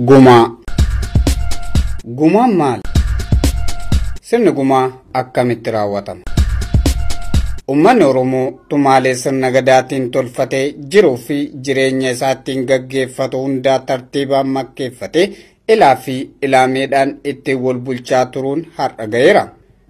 Gumaa. Gumaan maali? Sirni gumaa akkamitti raawwatama? Uummanni Oromoo tumaalee sirna gadaatiin tolfatee jiruu fi jireenya isaattiin gaggeeffatu hundaa tartiibaan makkeeffatee ilaa fi ilaameedhaan ittiin wal bulchaa turuun har'a ga'eera.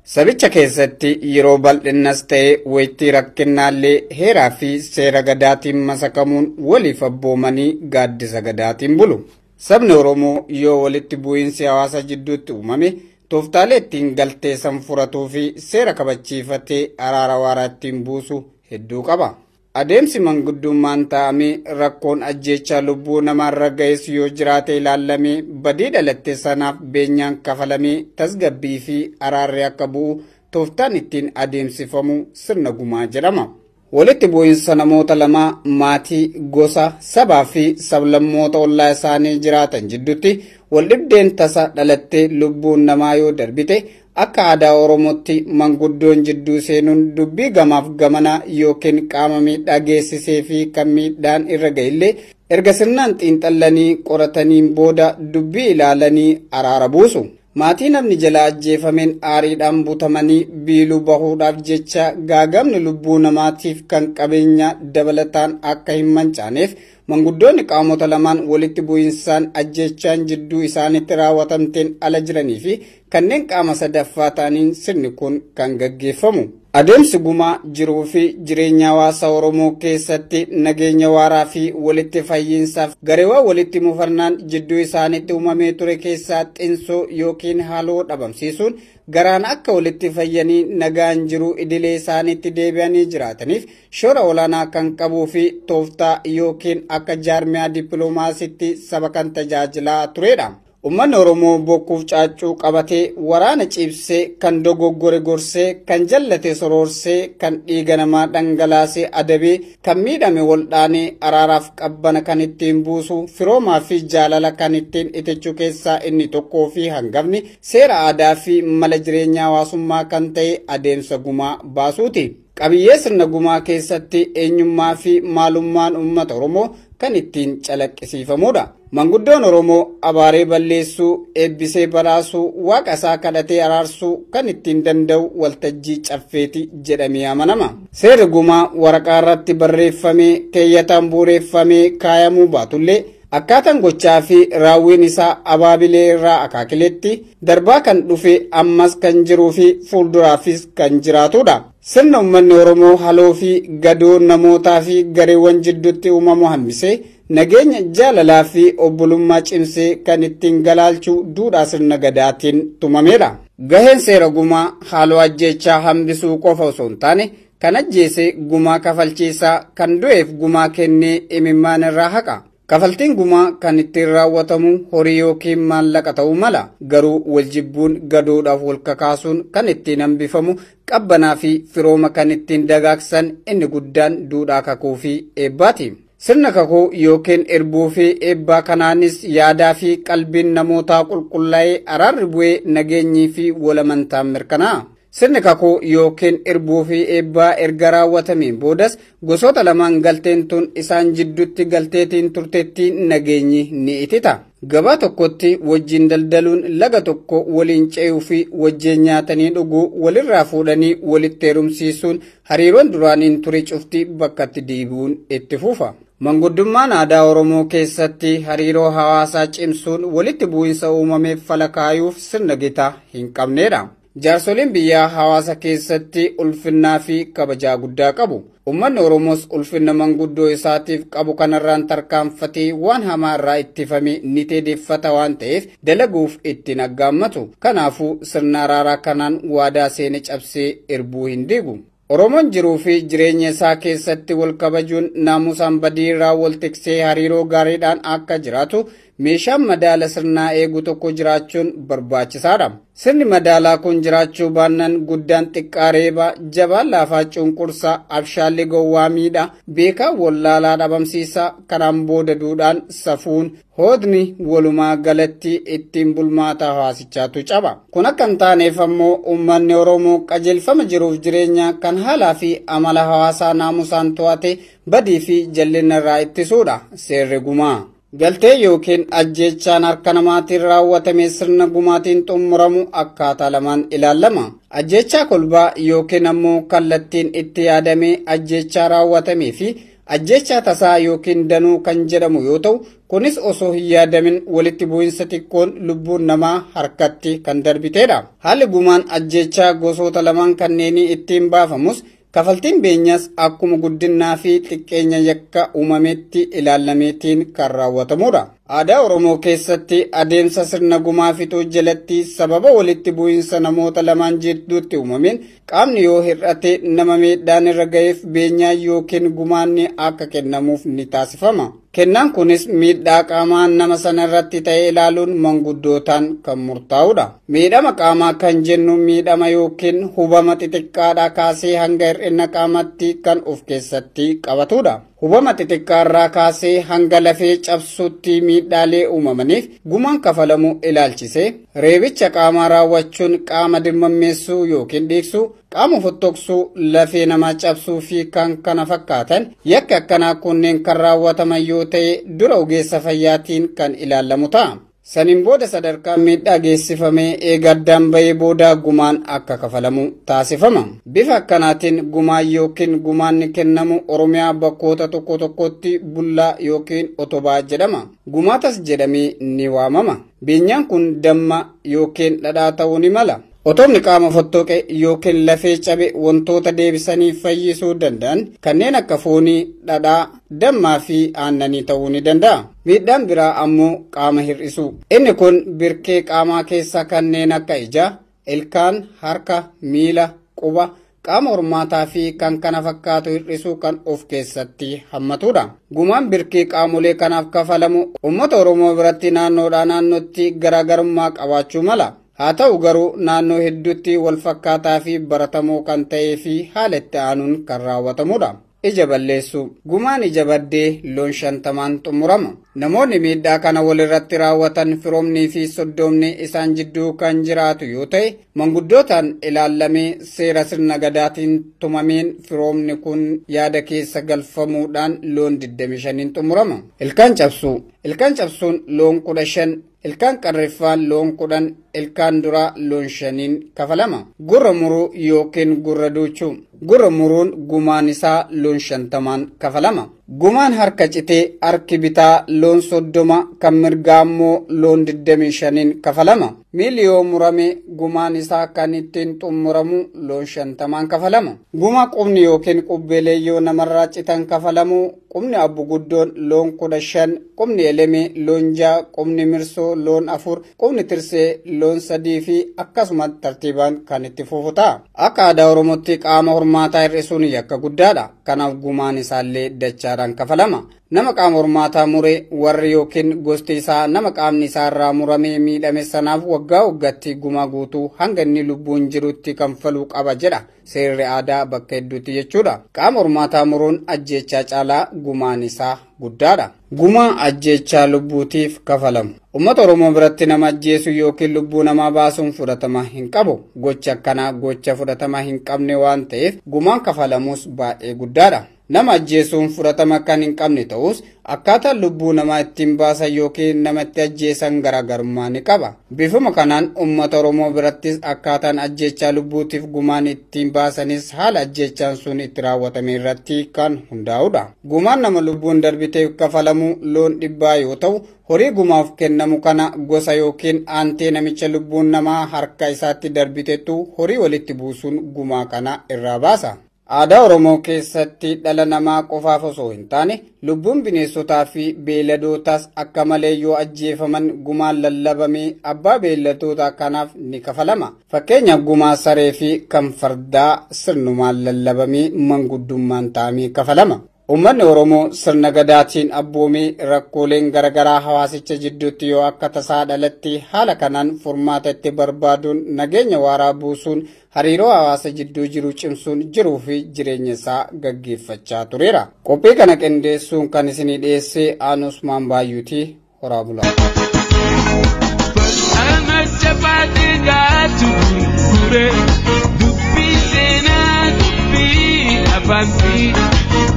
Sabicha keessatti yeroo bal'innas ta'ee waytii rakkinnaallee heeraa fi seera gadaatiin masakamuun waliif abboomanii gaaddisa gadaatiin bulu. Sabni Oromoo yoo walitti bu'iinsi hawaasa jidduutti uumame tooftaalee ittiin galtee san furatuu fi seera kabachiifatee araara waaraa ittiin buusu hedduu qaba. Adeemsi manguddummaan taa'amee rakkoon ajjeechaa lubbuu namaarra ga'es yoo jiraate ilaallamee badii dhalatte sanaaf beenyaan kafalamee tasgabbii fi araarri akka bu'u tooftaan ittiin adeemsifamu sirna gumaa jedhama. Walitti bu'iinsa namoota lamaa maatii, gosa, sabaa fi sablammoota ollaa isaanii jiraatan jidduutti waldhibdeen tasa dhalattee lubbuun namaa yoo darbite akka aadaa Oromootti manguddoon jidduu seenuun dubbii gamaaf gamanaa yookiin qaama miidhaa geessisee fi kan miidhaan irra ga'ellee erga sirnaan xiinxallanii qorataniin booda dubbii ilaalanii araara buusu. Maatii namni jalaa ajjeefameen aariidhaan butamanii biiluu bahuudhaaf jecha gaagamni lubbuu namaatiif kan qabeenya dabalataan akka hin mancaaneef manguddoonni qaamota lamaan walitti bu'iinsaan ajjeechaan jidduu isaanitti raawwatamteen ala jiranii fi kanneen qaama sadaffaa ta'aniin sirni kun kan gaggeeffamu. Adeemsi gumaa jiruu fi jireenya hawaasa Oromoo keessatti nageenya waaraa fi walitti fayyiinsaaf gareewwan walitti mufannaan jidduu isaanitti uumamee ture keessaa xinsoo yookiin haaloo dhabamsiisuun garaan akka walitti fayyanii nagaan jiruu idilee isaaniitti deebi'anii jiraataniif shoora olaanaa kan qabuu fi tooftaa yookiin akka jaarmiyaa dippiloomaasiitti saba kan tajaajilaa turedha. Uummanni Oromoo bokkuuf caaccuu qabatee waraana ciibsee kan dogoggore gorsee kan jallate soroorsee kan dhiiga namaa dhangalaasee adabee kan miidhame waldhaanee araaraaf qabbana kan ittiin buusu firoomaa fi jaalala kan ittiin itichuu keessaa inni tokkoo fi hangafni seera aadaa fi mala jireenya hawaasummaa kan ta'e adeemsa gumaa baasuuti. Qabiyyee sirna gumaa keessatti eenyummaa fi maalummaan uummata Oromoo kan ittiin calaqqisiifamudha. Manguddoon Oromoo abaaree balleessuu, eebbisee badhaasuu, waaqa isaa kadhatee araarsuu kan ittiin danda'u waltajjii caffeeti jedhamee amanama. Seerri gumaa waraqaa irratti barreeffamee, keeyyataan bu'uureffamee kaayamuu baatullee akkaataan gochaa fi raawwiin isaa abaabilee irraa akaakileetti darbaa kan dhufe ammas kan jiruu fi fuulduraafis kan jiraatudha. Sirna uummanni Oromoo haloo fi gadoo namootaa fi gareewwan jidduutti uumamu hambisee nageenya jaalalaa fi obbolummaa cimsee kan ittiin galaalchu duudhaa sirna gadaatiin tumameedha. Gaheen seera gumaa haaloo ajjeechaa hambisuu qofa osoo hin taane kan ajjeese gumaa kafalchiisaa kan du'eef gumaa kennee imimmaan irraa haqa. Kafaltiin gumaa kan ittiin raawwatamu horii yookiin maallaqa ta'uu mala. Garuu waljibbuun gadoodhaaf wal kakaasuun kan ittiin hambifamu qabbanaa fi firooma kan ittiin dagaagsan inni guddaan duudhaa kakuu fi eebbaati. Sirna kakuu yookiin erbuu fi eebbaa kanaanis yaadaa fi qalbiin namootaa qulqullaa'ee araarri bu'ee nageenyii fi walamantaan mirkanaa'a. Sirni kakuu yookiin erbuu fi eebbaa erga raawwatameen boodas gosoota lamaan galteen tun isaan jidduutti galteetiin turtetti nageenyi ni itita. Gabaa tokkotti wajjin daldaluun laga tokko waliin ce'uu fi wajjin nyaatanii dhuguu walirraa fuudhanii walitti heerumsiisuun hariiroon duraaniin ture cufti bakkatti deebi'uun itti fufa. Manguddummaan aadaa Oromoo keessatti hariiroo hawaasaa cimsuun walitti bu'iinsa uumameef fala kaayuuf sirna gitaa hin qabnedha. Jaarsoliin biyyaa hawaasa keessatti ulfinnaa fi kabajaa guddaa qabu. Uummanni Oromoos ulfinna manguddoo isaatiif qabu kanarraan tarkaanfatee waan hamaa irraa ittifame ni teedeeffata waan ta'eef dalaguuf ittiin aggaammatu. Kanaafuu sirna araaraa kanaan waadaa seene cabsee erbuu hin diigu. Oromoon jiruu fi jireenya isaa keessatti wal kabajuun naamusaan badii irraa wal tiksee hariiroo gaariidhaan akka jiraatu meeshaan madaala sirnaa eegu tokko jiraachuun barbaachisaadha. Sirni madaalaa kun jiraachuu baannaan guddaan xiqqaa reeba, jabaan laafaa cunqursaa, abshaalli gowwaa miidha, beekaa wallaalaa dhabamsiisa, kanaan booda duudhaan safuun hoodni walumaa galatti ittiin bulmaata hawaasichaatu caba. Kun akka hin taaneef ammoo uummanni Oromoo qajeelfama jiruuf jireenya kan haalaa fi amala hawaasaa naamusaan to'ate badii fi jal'ina irraa ittisuudha. Seerri gumaa. Galtee yookiin ajjeechaan harka namaatiin raawwatame sirna gumaatiin xumuramu akkaataa lamaan ilaalama. Ajjeechaa kolbaa yookiin ammoo kallattiin itti yaadamee ajjeechaa raawwatamee fi ajjeechaa tasaa yookiin danuu kan jedhamu yoo ta'u, kunis osoo hin yaadamin walitti bu'insa xiqqoon lubbuun namaa harkatti kan darbiteedha. Haalli gumaan ajjeechaa gosoota lamaan kanneenii ittiin baafamus kafaltiin beenyaas akkuma guddinaa fi xiqqeenya yakka uumametti ilaalameetiin kan raawwatamudha. Aadaa Oromoo keessatti adeemsa sirna gumaa fixuu jalatti sababa walitti bu'insa namoota lamaan jidduutti uumameen qaamni yoo hir'ate nama miidhaan irra ga'eef beenyaa yookiin gumaanni akka kennamuuf ni taasifama. Kennaan kunis miidhaa qaamaa nama sana irratti ta'e ilaaluun manguddootaan kan murtaa'udha. Miidhama qaamaa kan jennu miidhama yookiin hubama xixiqqaadhaa kaasee hanga hir'ina qaamaatti kan of keessatti qabatudha. Hubama xixiqqaa irraa kaasee hanga lafee cabsuutti miidhaalee uumamaniif gumaan kafalamu ilaalchise reebicha qaamaa raawwachuun qaama dirmammeessuu yookiin dhiigsuu, qaama fottoqsuu, lafee namaa cabsuu fi kan kana fakkaatan yakka akkanaa kunneen kan raawwataman yoo ta'e dura ogeessa fayyaatiin kan ilaalamu ta'a. Saniin booda sadarkaa miidhaa geessifamee eega addaan bahee booda gumaan akka kafalamu taasifama. Bifa akkanaatiin gumaan yookiin gumaanni kennamu Oromiyaa bakkoota tokko tokkotti bullaa yookiin otobaa jedhama. Gumaatas jedhamee ni waamama. Beenyaan kun damma yookiin dhadhaa ta'uu ni mala. Otobni qaama fottoqe yookiin lafee cabe wantoota deebisanii fayyisuu danda'an kanneen akka foonii, dhadhaa, dammaa fi aannanii ta'uu ni danda'a. Miidhaan biraa ammoo qaama hir'isuu. Inni kun birkee qaamaa keessaa kanneen akka ijaa, ilkaan, harka, miila, quba, qaama hormaataa fi kan kana fakkaatu hir'isuu kan of keessatti hammatudha. Gumaan birkee qaamolee kanaaf kafalamu uummata Oromoo biratti naannoodhaa naannootti garaagarummaa qabaachuu mala. Haa ta'u garuu naannoo hedduutti wal fakkaataa fi baratamoo kan ta'ee fi haala itti aanuun kan raawwatamudha. Ija balleessuu. Gumaan ija baddee loon 50 xumurama. Namoonni miidhaa kana walirratti raawwatan firoomnii fi soddoomni isaan jidduu kan jiraatu yoo ta'e, manguddootaan ilaallamee seera sirna gadaatiin tumameen firoomni kun yaada keessa galfamuudhaan loon 25 xumurama. Ilkaan cabsuu. Ilkaan cabsuun loon 15, ilkaan qarriffaan loon 10, ilkaan duraa loon 5 kafalama. Gurra muruu yookiin gurra duuchuu. Gurra muruun gumaan isaa loon 50 kafalama. Gumaan harka citee harki bitaa loon 30 kan mirgaa immoo loon 25 kafalama. Miilli yoo murame gumaan isaa kan ittiin xumuramu loon 50 kafalama. Gumaa qubni yookiin qubbeelee yoo namarraa citan kafalamu qubni abbuguddoon loon 15, qubni elemee loon 6, qubni mirsoo loon 4, qubni tirsee loon 3 fi akkasuma tartiibaan kan itti fufu ta'a. Akka aadaa Oromootti qaama hormaataa hir'isuun yakka guddaadha. Kanaaf gumaan isaallee dachaadhaan kafalama. Nama qaama hormaataa mure warri yookiin gosti isaa nama qaamni isaa irraa muramee miidhame sanaaf waggaa waggaatti gumaa guutuu hanga inni lubbuun jirutti kanfaluu qaba jedha seerri aadaa bakka hedduutti jechuudha. Qaama hormaataa muruun ajjeechaa caalaa gumaan isaa guddaadha. Gumaa ajjeechaa lubbuutiif kafalamu. Uummata Oromoo biratti nama ajjeesuu yookiin lubbuu namaa baasuun fudhatama hin qabu. Gocha akkanaa gocha fudhatama hin qabne waan ta'eef gumaan kafalamus baay'ee guddaadha. Nama ajjeesuun fudhatama kan hin qabne ta'us akkaataan lubbuu namaa ittiin baasan yookiin namatti ajjeesan garaagarummaa ni qaba. Bifuma kanaan uummata Oromoo birattis akkaataan ajjeechaa lubbuutiif gumaan ittiin baasanis haala ajjeechaan sun itti raawwatame irratti kan hundaa'udha. Gumaan nama lubbuun darbiteef kafalamu loon 100 yoo ta'u, horii gumaaf kennamu kana gosa yookiin aantee namicha lubbuun namaa harka isaatti darbitetu horii walitti buusuun gumaa kana irraa baasa. Aadaa Oromoo keessatti dhala namaa qofaaf osoo hin taane lubbuun bineensotaa fi beeyladootaas akka malee yoo ajjeefaman gumaan lallabamee abbaa beeyladoota kanaaf ni kafalama. Fakkeenyaaf gumaa saree fi kan fardaa sirnumaan lallabamee manguddummaan taa'amee kafalama. Uummanni Oromoo sirna gadaatiin abboomee rakkooleen garaagaraa hawaasicha jidduutti yoo akka tasaa dhalatti haala kanaan furmaata itti barbaaduun nageenya waaraa buusuun hariiroo hawaasa jidduu jiru cimsuun jiruu fi jireenya isaa gaggeeffachaa tureera. Qophii kana qindeessuun kan isinii dhiyeesse Aan Usmaan Baayyuuti. Horaa bulaa.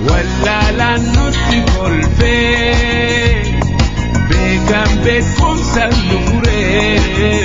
Wallaalaan nutti kolfee. Beekumsa nu furee.